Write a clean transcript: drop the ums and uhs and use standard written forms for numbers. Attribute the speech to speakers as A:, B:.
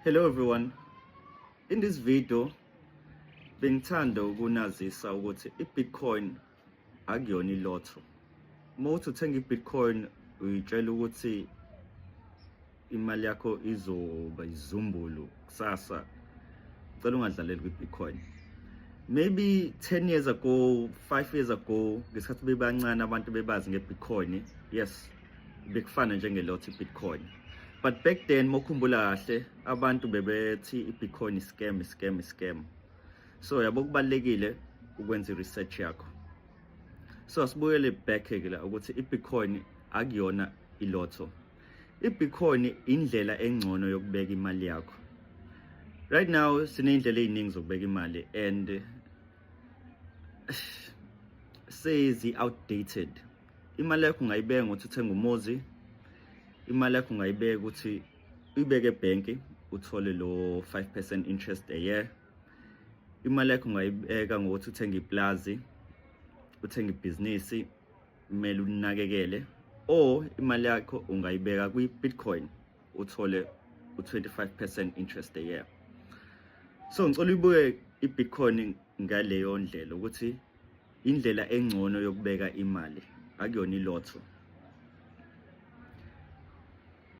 A: Hello everyone. In this video bengithanda ukunazisa ukuthi iBitcoin akuyona ilotho. Uma uthi uthenga iBitcoin uyitshela ukuthi imali yakho izoba izumbulu kusasa, cela ungadlaleli kwiBitcoin. Maybe 10 years ago, 5 years ago, ngesikhathi bebancane abantu bebazi ngeBitcoin, yes, bekufana njengelotho iBitcoin. But back then, mokhumbula kahle, abantu bebethi iBitcoin scam, scam, scam. So yabo, kubalekile ukwenza i-research yakho. So asibuyele back ke la ukuthi iBitcoin akuyona ilotho. IBitcoin indlela engcono yokubeka imali yakho. Right now sineyindlela eziningi zokubeka imali and sezi outdated. Imali yakho ungayibeka ngokuthi uthenge umuzi. Imali yakho ungayibeka ukuthi uyibeke ebhenki, uthole lo 5% interest a year. Imali yakho ungayibeka ngokuthi uthenge iplazi, uthenge ibhizinisi, kumele unakekele, or imali yakho ungayibeka kwi-Bitcoin, uthole u-25% interest a year. So ngicela uyibuke i-Bitcoin ngaleyo ndlela, ukuthi indlela engcono yokubeka imali, akuyona ilotho.